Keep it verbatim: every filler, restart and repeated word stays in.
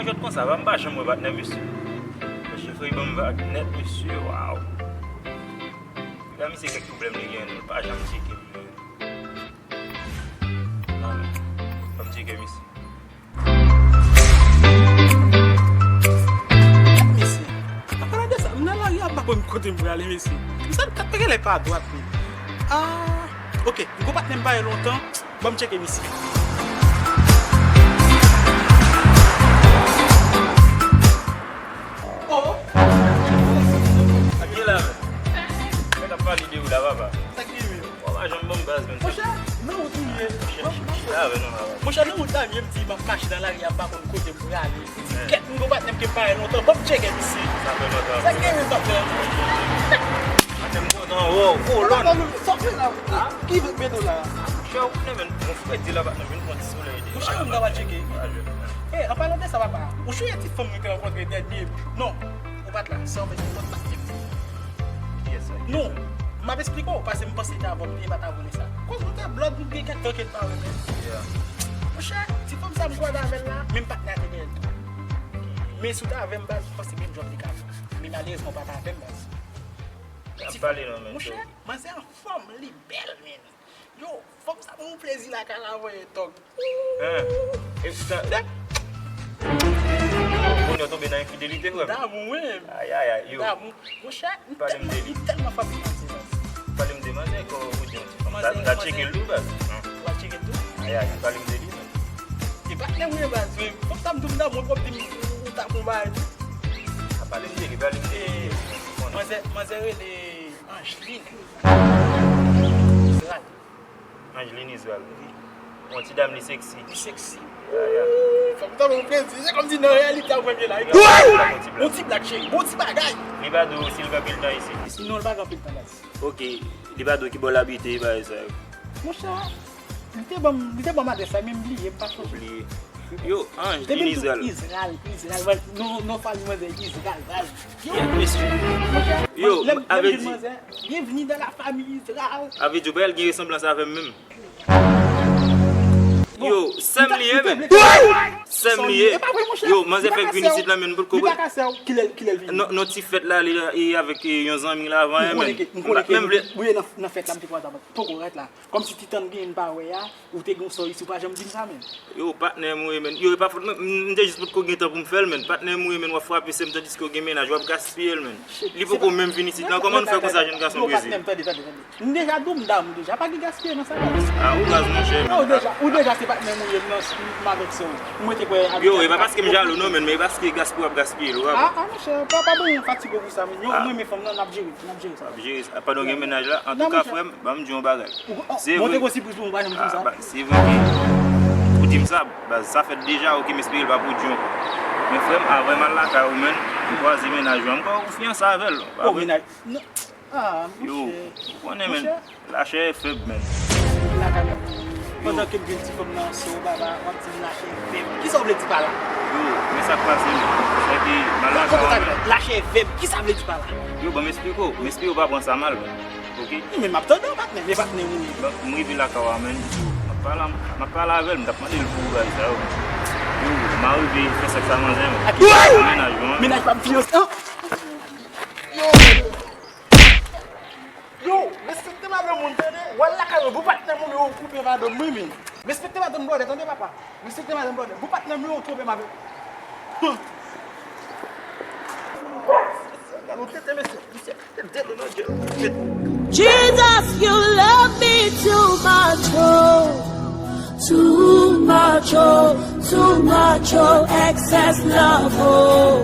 Jwèt konsa, pa m pa janm wè patnè misye. Mesye Free ban m vag nèt, mesye, waw. Gade misye kèk pwoblèm li genyen, li pa janm tcheke m. Non, non. Ban m tcheke misye. Mesye, an palan de sa, m nan lari a, m pa konn kote m prale, mesye. M santi kat pa genlè pa dwat, wi. Ah, ok, m gon patnè m pa ye lontan. Ban m tcheke misye. Oh! Sa k gen la, men? Nèg ap pale de ou la, papa. Sa k gen, men? Ou pa janm ban m baz, men. Monchè, nan wout ou ye? Chita avè nou la, papa. Monchè, nan wout la, m ye, m di, m ap mache nan lari a, m pa konn kote m prale. M di, kèt, m gon patnè m ke m pa wè lontan. Ban m tcheke misye. Sa fè lontan. Sa k gen, men, patnè? Patnè m kontan, wo, kolòn. Sa w fè la? Ki, ki vent mete w la? Monchè, ou konnen, men, mon frè di la, patnè, vin pran ti solèy de. Monchè, m ta va tcheke. Eh, an palan de sa, papa, ou sonje ti fanm nou te rankontre dènye? Non, ou pa t la. Sa w vle di, ou pa t la. Non, m ap esplike w, paske m panse te avè w, m te pa ta vle sa. Koz nou te blòd, nou gen kèk tan ke n pa wè, men. Monchè, ti fanm sa m kwè avè l la, menm patnè a te genyen. Men si w te avè m, baz, m panse menm jan w te ka fè. Men malerezman, w pa t avè m, baz. N ap pale non, men. Monchè, manzè anfòm, li bèl, men. Yo, fanm sa ban m plezi lakay la, voye tòg. Hein? E sa. Kounye a w tonbe nan enfidelite, frè m. Damou, wi. Ay, ay, ay, yo. Damou. Monchè, m tèlman, m tèlman fatige, baz. Pale m de manzè, kò, ou di yon ti fanm. Manzè, ta, ta tcheke l tou, baz. Hein? Ou al tcheke l tou? Ay, ay, pale m de li, men. E patnè m, wi, baz, wi. Fanm sa m di w m damou, w pwòp di m ou ta konn bagay tou. A, pale m de li, pale m de li. Manzè, manzè rele Angeline. Israël. Angeline Israël. Wi. Yon ti dam li seksi. Li seksi. Ya, ya. Fanm ta ban m plezi. Se kòmsi nan reyalite a ou menm ye la. Yon ti blak, cheri. Yon ti bagay. Li pa di w si l gen anpil tan isit. Sinon, li pa gen anpil tan, baz. Ok. Li pa di w ki bò l abite, bagay sa yo. Monchè, li te ban m, li te ban m adrès la, men m bliye, m pa sonje. Ou bliye. Yo, Angeline Israël. Israël, Israël, baz. Non, non, fanmi manzè Israël, baz. Yo, mesye. Yo, avè di. Bienvenue dans la famille Israël. Avè di, ou pa wè l gen resanblans avè m menm. Yo, sè m li ye, men. Sè m li ye. Yo, manzè fèk vin isit la, men, pou l konprann. Non, non, ti fèt la, li, li avèk, eh, yon zanmi la avan, men. M pa menm vle. Wi, nan, nan fèt la, m te kwaze avè l. Poko rèt la. Kòmsi ti tan m genyen m pa wè a, ou te gen yon sò isi, ou pa janm di m sa, men. Yo, patnè m ou ye, men. Yo, e pa fòt mwen, m, m te jis potko gen tan pou m fè l, men. Patnè m ou ye, men, w ap frape sè m tandiske w gen mennaj, w ap gaspiye l, men. Li poko menm vin isit la, kòman nou fè konsa, jèn gason brezil? Yo, patnè m, tande, tande, tande. M deja di w m damou deja, pa gen gaspiye nan sa, baz. Ah, ou baz, monchè, men. Ou deja, ou deja se patnè m ou ye, m nan, m avèk sè w. M rete kwè. Yo, e pa paske m jalou, non, men, men e paske gaspiye w ap gaspiye l, ou pa. Ah, ah, monchè, pa, pa ban m fatige pou sa, men. Yo, mwen, men fanm nan, n ap jere, n ap jere sa. W ap jere sa. Pandan w gen mennaj la, antouka, frè m, ban m di w yon bagay. Se vre. Mwen te gon sipriz pou mwen, pa janm di m sa. Ah, ba, se vre ke ou di m sa, baz, sa fèt deja, ok, m espere l pa pwodui ankò. Men frè m, avan m al lakay ou, menn, m kwaze mennaj ou, m kwè ou fiyanse avè l, pa vre? Oh, mennaj, non. Ah, monchè. Yo, ou konnen, menn, lachè fèb, menn. Lakay mwen. Pandan ke m gen ti fanm nan sou baba, w ap di m lachè fèb. Kisa w vle di pa la? Yo, men sa k pase, menn. Se ke m al lakay ou, menn. Lachè fèb, kisa w vle di pa la? Yo, ban m esplike w. M espere w pa pran sa mal, menn. Ok? Wi, men m ap tande w, patnè, men patnè m ou ye. Bon, m rive lakay ou a, menn. M ap pale, m ap pale avè l, m t ap mande l pou bagay sa yo. Yo, m arive fè sèks ak manzè, menn. Ak ki mennaj ou, menn? Mennaj pa m fiyanse, an? Yo! Yo, respekte madanm ou, tande? W al lakay ou, bon patnè m ou, men ou koupe madanm mwen, menn. Respekte madanm blòdè, tande, papa? Respekte madanm blòdè. Bon patnè m yo, ou twonpe m avèk. Hum. Gade yon tenten, mesye. Mesye, tenten nan djèl. Jesus, you love me too much, oh. Too much, oh. Too much, oh. Excess love, oh.